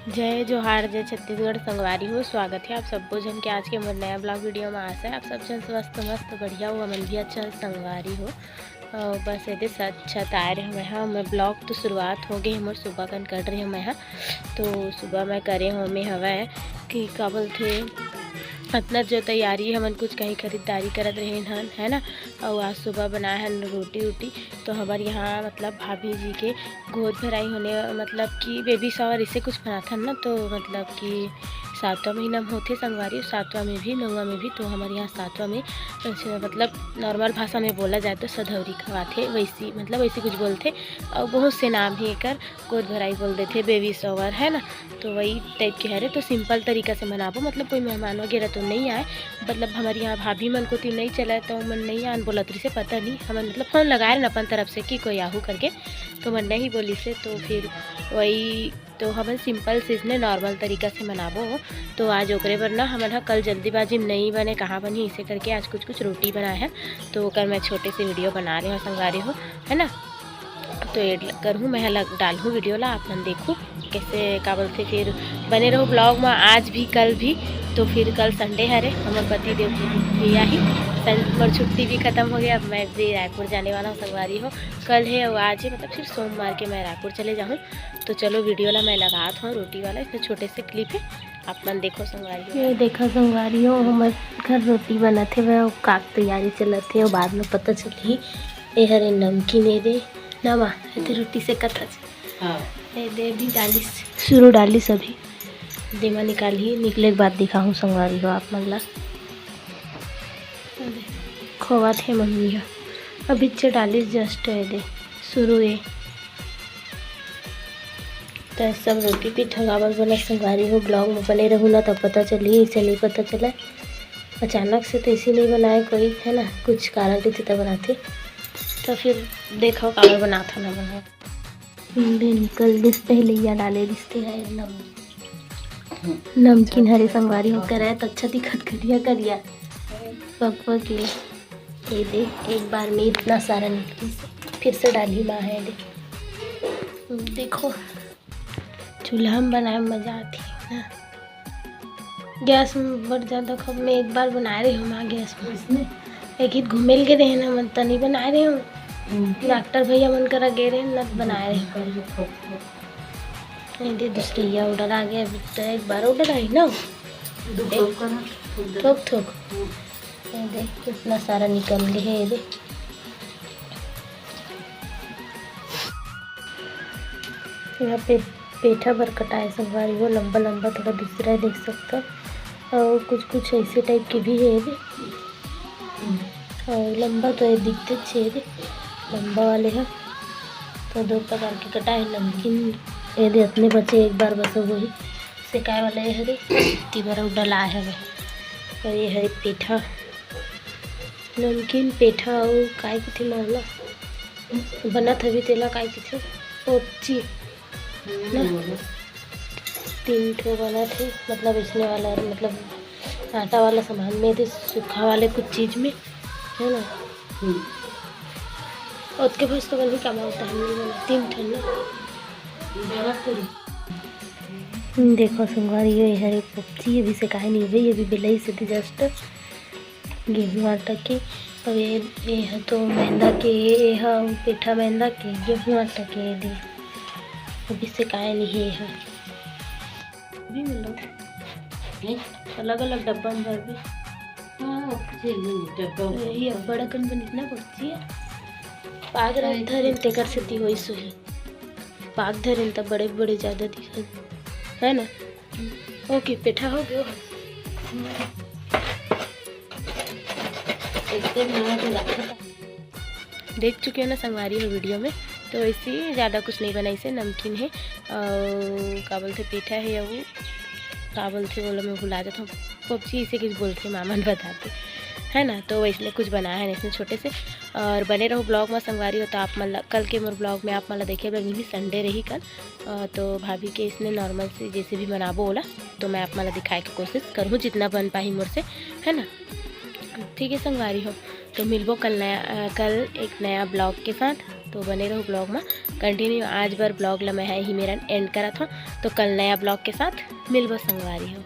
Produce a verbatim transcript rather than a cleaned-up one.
जय जोहार, जय छत्तीसगढ़ संगवारी हो। स्वागत है आप सब्बो झन के आज के मोर नया ब्लॉग वीडियो में। आशा है आप सब झन स्वस्थ, मस्त, बढ़िया हो, हमन भी अच्छा संगवारी हो। अउ बस एदे सच छत आए रहे मैं हा, मैं ब्लॉग तो शुरुआत हो गई, मोर सुबह कन कर रहे मैं हा। तो सुबह मैं करे हूँ मैं हवय कि का बोलथे, अतना जो तैयारी हमन कुछ कहीं खरीदारी करत रहे हन, है ना। अउ आज सुबह बनाए हन रोटी उटी। तो हमर यहाँ मतलब भाभी जी के गोद भराई होने, मतलब कि बेबी शावर इसे कुछ बनाथन ना, तो मतलब कि सातवां महीना में होथे संगवारी, सातवां में भी, नौवां में भी। तो हमर यहाँ सातवां में, अच्छा, मतलब नॉर्मल भाषा में बोला जाए तो सधौरी खवाथे, वैसी मतलब वैसी कुछ बोलथे। और बहुत से नाम ही एकर, गोद भराई बोल देथे, बेबी शावर, है ना। तो वही टाइप के हरे, तो सिंपल तरीका से मनाबो, मतलब कोई मेहमान वगैरह तो नहीं आए। मतलब हमर यहाँ भाभी मन कोती नहीं चला, तो मन नहीं आन बोलत रहिसे, पता नहीं, हमन मतलब फोन लगाए रहन अपन तरफ से कि कोई आहू करके, तो मन नहीं बोलिसे। तो फिर वही, तो हमन सिंपल से इसने नॉर्मल तरीका से मनाबो। तो आज ओकरे बर ना हमन ह कल जल्दीबाजी में नहीं बने, कहाँ बनी, इसे करके आज कुछ कुछ रोटी बनाए हैं। तो ओकर मैं छोटे से वीडियो बना रहे हूँ संगवारी हो, है ना। तो एड करहूँ मैं, लग डालहूँ वीडियो ला, आप मन देखू कैसे का बोलथे। फिर बने रहू ब्लॉग में आज भी, कल भी। तो फिर कल संडे हरे, हमर पति देव भी आही, सन मोर छुट्टी भी खत्म हो गया। अब मैं भी रायपुर जाने वाला हूँ संगवारी हो, कल है और आज है, मतलब फिर सोमवार के मैं रायपुर चले जाहूँ। तो चलो वीडियो ला मैं लगात हूँ रोटी वाला, इसमें छोटे से क्लिप है, आप मन देखो संगवारी हो। ये देखो संगवारी हो, हमर घर रोटी बनत हे, वह काक तैयारी चलत हे, और बाद में पता चलही। ए हरे नमकीन, ए दे नमा, ए दे रोटी सेकत हे। हाँ। ए दे भी डालिस, शुरू डालिस अभी। देमा निकालही, निकले के बाद दिखाहूँ संगवारी हो आप मन ला। खोवत हे मम्मी ह, अभी चे डालिस just ए दे शुरू ए। तो सब रोटी पीठा काबर बनत संगवारी हो, ब्लॉग में बने रहू ना, तब पता चलही, इसे नहीं पता चला। अचानक से तो इसे नहीं बनाए कोई, है ना, कुछ कारण रहिथे तब बनाथे। तो फिर देखो काबर बनात हो ना बनाओ। दे निकल दिस, पहले या डाले दिस ते है नम-, नमकीन हरे संगवारी हो, करे तो अच्छा दिखत करिया करिया, पक पक ले। ये दे, एक बार में इतना सारा निकली, फिर से डाली माँ है दे। देखो, चूल्हा में बनाए में मजा आती है ना। गैस में बड़ ज़्यादा खब, मैं एक बार बनाए रही हूँ माँ गैस में। इसमें? एक ही घूमे लगे रहे ना, मन तनी बनाए रही हूँ। हम्म। डॉक्टर भैया मन करा गे रहे ना, बनाए रही हूँ। कर लो, थोक, थोक। ये दे दूसरे ये ऑर्डर आ गया, अभी तो एक बार ऑर्डर आई ना। दो एक थोक का ना, थोक दे। थोक, थोक। हम्म। ये देख, कितना सारा निकल गया है, ये देख। यहाँ पे पेठा बर कटाए संगवारी हो, लंबा लंबा थोड़ा दूसरा है, देख सकता। और कुछ कुछ ऐसे टाइप के भी है ये दे। और लंबा तो ये दिखते छे ये दे, लंबा वाले है। तो दो प्रकार के कटाए, नमकीन ये दे, अपने बचे एक बार बस हो गई। सेकाए वाला ये हरे, तिबर अउ डलाए हवे। और ये हरे पेठा, नमकीन पेठा अउ काय कथे मावला बनत हवे, तेला काय कथे? पोपची ना? तीन ठो बनत हे, मतलब इसने वाला, मतलब आटा वाला सामान में, ये सूखा वाले कुछ चीज में, है ना? हम्म। ओतके भस तो बनही, का मावता है, नहीं बना, तीन ठन ना। देखो संगवारी हो, ये हरे पोपची, अभी सेकाए नहीं हुई, अभी बेलई से just गेहूं आटा के। अउ ये, ये ह तो मैदा के, ये ह पेठा मैदा के, गेहूं आटा के दे। अभी सेकाए नहीं हे ये ह। भी मिलो। नहीं। अलग-अलग डब्बा में भर भी। हाँ, ओके, नहीं, डब्बा में। यही अब्बड़ अकन बनिस ना पोपची। पाग रख धरेन तेकर सेती होइस होही। पाग धरेन त बड़े-बड़े ज्यादा दिखत, है ना? ओके, पेठा हो गयो। एकदम नया तो रखा था। देख चुके हो ना संगवारी हो वीडियो में, तो ऐसे ही ज़्यादा कुछ नहीं बनाइसे, नमकीन है और का बोलथे पेठा है, वो का बोलथे बोला, मैं भुला जाता हूँ, पोपची इसे कुछ बोलथे, मामन बताथे, है ना। तो वैसने कुछ बनाए हे इसने छोटे से। और बने रहो ब्लॉग में संगवारी हो, तो आप मन ला कल के मोर ब्लॉग में आप मन ला देखे बर मिलही, संडे रही कल। अ, तो भाभी के इसने नॉर्मल से जैसे भी बनाबो ओला, तो मैं आप मन ला दिखाए के कोशिश करहूँ जितना बन पाही मोर से, है ना। ठीक है संगवारी हो, तो मिलबो कल नया, अ, कल एक नया ब्लॉग के साथ। तो बने रहो ब्लॉग में। कंटिन्यू आज बर ब्लॉग ला मैं ही मेरन एंड करत हूँ। तो कल नया ब्लॉग के साथ मिलबो संगवारी हो।